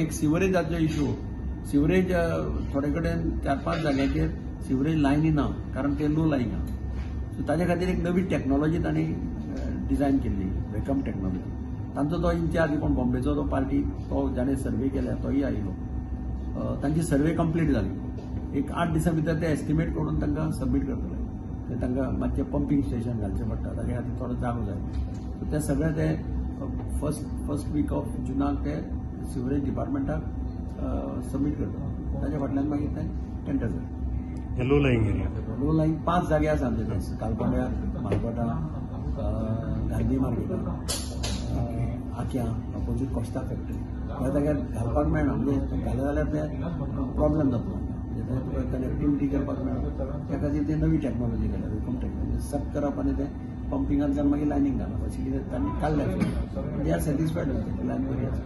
एक सिवरेजाचो issue. Sewerage थोडे कडेन 4-5 जाग्यांचेर सिवरेज लायनी ना, कारण ते लो लायींग आहा. सो ताजे खातीर एक नवी टॅक्नोलॉजी तांणी डिजायन केल्ली, वेकम टॅक्नोलॉजी. तांचो तो इन्चार्ज कोण बॉम्बेचो तो पार्टी तो जाणें सर्वे केल्या तोय आयलो. तांची सर्वे कंप्लीट जाली. एक 8 दिसां भितर ते एस्टिमेट करून तांकां सबमीट करतले. ते तांकां मातशें पंपींग स्टेशन घालचें पडटा, ताजे खातीर थोडो जागो जाय. सो ते सगळे ते फर्स्ट वीक ऑफ जुनाक ते सिवरेज डिपार्टमेंटाक सबमीट करता. ताच्या फाटल्यान मागीर ते टेंडर जाता. Low lying area, low lying 5 जागे आसा आमचे, ते कालकोंड्यार, मालकोटा, Gandhi मार्केटार, Akya opposite Costa factory. ह्या जाग्यार घालपाक मेळना, म्हणजे घालें जाल्यार ते प्रॉब्लेम जातलो, म्हणजे ते तुका कनेक्टिविटी करपाक मेळना. त्या खातीर ते नवी टॅक्नोलॉजी केल्या, वेकम टॅक्नोलॉजी. सक करप आनी ते पंपिंगांतल्यान मागीर लायनींग घालप अशें कितें तांणी काडलें. They are satisfied with line बरी आसा.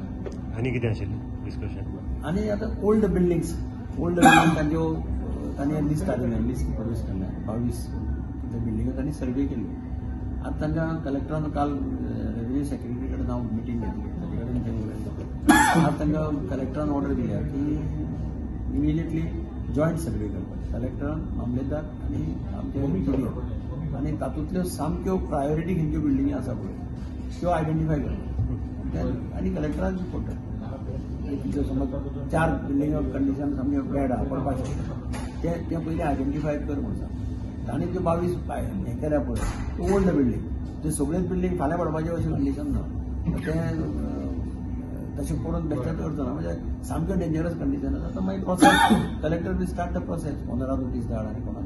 आनी कितें आशिल्लें डिस्कशन? आनी आतां ओल्ड बिल्डिंग्स, ओल्ड बिल्डिंग तांच्यो तांणी लिस्ट काडिल्लें, लिस्ट प्रोड्यूस केल्लें. 22 ते बिल्डिंग्यो तांणी सर्वे केल्ल्यो. आतां तांकां कलेक्टरान काल रेव्हेन्यू सेक्रेटरी कडेन हांव मिटींग घेतली, ताचे कडेन ते उलयलो. आतां तांकां कलेक्टरान ऑर्डर दिल्या की इमिडिएटली जॉयंट सर्वे करपाक, कलेक्टरान, मामलेदार आनी आमचे इंजिनियर, आनी तातूंतल्यो सामक्यो प्रायोरिटी खंयच्यो बिल्डिंगी आसा पळय त्यो आयडेंटिफाय करपाक आनी कलेक्टरान रिपोर्ट. कितें समज 4 बिल्डिंगो कंडिशन सामक्यो बॅड आहा, पडपाक शकता, ते पयलीं आयडेंटिफाय कर म्हूण सांग. आनी त्यो 22 हें केल्या पळय त्यो ओल्ड बिल्डींग, त्यो सगळ्योच बिल्डींग फाल्यां पडपाचें अशें कंडिशन ना. तें तशें करून बेश्टेच करचो ना, म्हणजे सामक्यो डेंजरस कंडिशन आसा. तर मागीर process collector will start the process, 15 notice धाड आनी कोणाक